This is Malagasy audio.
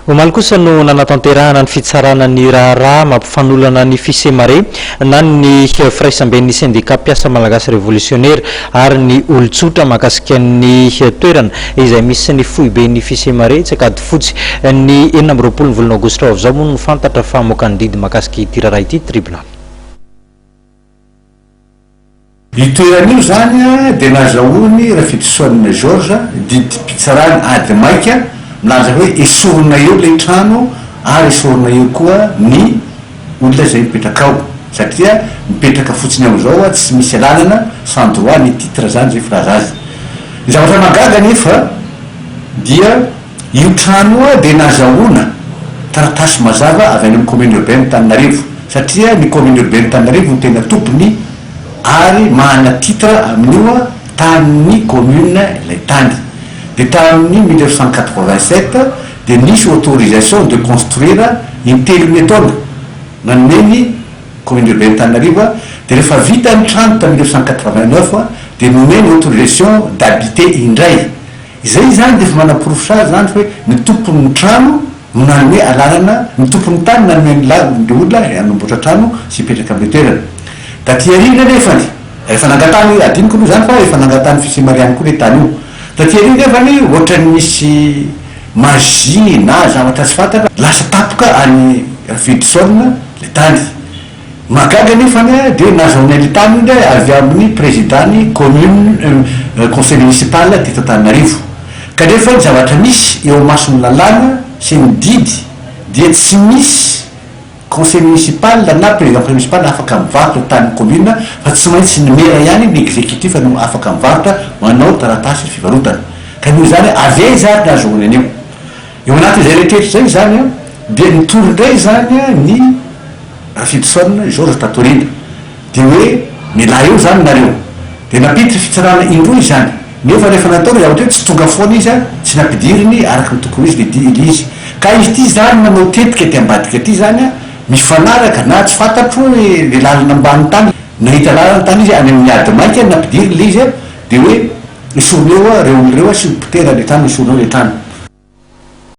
Omaly kosa no nanatanterahana ny fitsarana ny raharaha mampifanolana ny Fisemare na ny Firaisamben'ny Sendikà Mpiasa Malagasy Revolisionera ary ny olon-tsotra mahakasika ny toerana izay misy ny foiben'ny Fisemare etsy Ankadifotsy. Ny 26 ny volana aogositra ho avy izao moa no fantatra fa hamoaka ny didy mahakasika ity raharaha ity ny tribonaly. Io toerana io izany dia nazahoan'i Rafidison Georges didim-pitsarana ady maika milaza hoe esorina eo ilay trano ary esorina eo koa ny olona izay mipetraka ao satria mipetraka fotsiny ao izao tsy misy alalana, sans droit ni titre izany izay filaza azy. Ny zavatra mahagaga anefa dia Io trano io dia nazahoana taratasy mazava avy any amin'ny commune urbaine Antananarivo satria ny commune urbaine Antananarivo no tena tompony ary manana titre amin'io tanin'ny commune ilay tany. Dia tamin'ny 1987 dia nisy autorisation de construire intelo netaona nanome ny commune urbaine Antananarivo dia rehefa vita ny trano tamin'ny 1989 dia nomeny autorisation d'habiter indray. Izay izany dia efa manaporofo sahady izany hoe ny tompon'ny trano no nanome alalana, ny tompon'ny tany nanome ny ilay olona hanamboatra trano sy hipetraka amin'ilay toerana. Taty aoriana anefany, efa nangatahany, adinoko aloha izany fa efa nangatahan'ny Fisemare ihany koa ilay tany io. Taty aoriana anefany ohatran'ny nisy magie na zavatra tsy fantatra, lasa tampoka any Rafidison ilay tany. Mahagaga anefa ny dia nahazoany an'io tany io indray avy amin'ny président-ny commune conseil municipal teto Antananarivo. Kanefa ny zavatra misy eo imason'ny lalàna sy ny didy dia tsy misy conseil municipal na président conseil municipal afaka mivarotra tanin'ny commune fa tsy maintsy ny maire ihany ny exécutif no afaka mivarotra manao taratasy fivarotana. Ka noho izany avy aiza ary nahazoany an'io? Eo anatin'izay rehetra izay izany dia nitory indray izany ny Rafidison Georges tatoriana. Dia hoe mialà eo izany nareo. Dia nampiditra fitsarana indroa izany. Nefa rehefa natao ilay zavatra io tsy tonga foana izy, tsy nampidiriny araka ny tokony ho izy ilay izy. Ka izy ity izany manao tetika aty ambadika aty izany, mifanaraka na tsy fantatro hoe ilay lalana ambany tany, nahita lalana tany izy any amin'ny ady maika nampidiriny ilay izy, dia hoe esorina eo ireo olona ireo, asio potehina ilay trano, esorina eo ilay trano.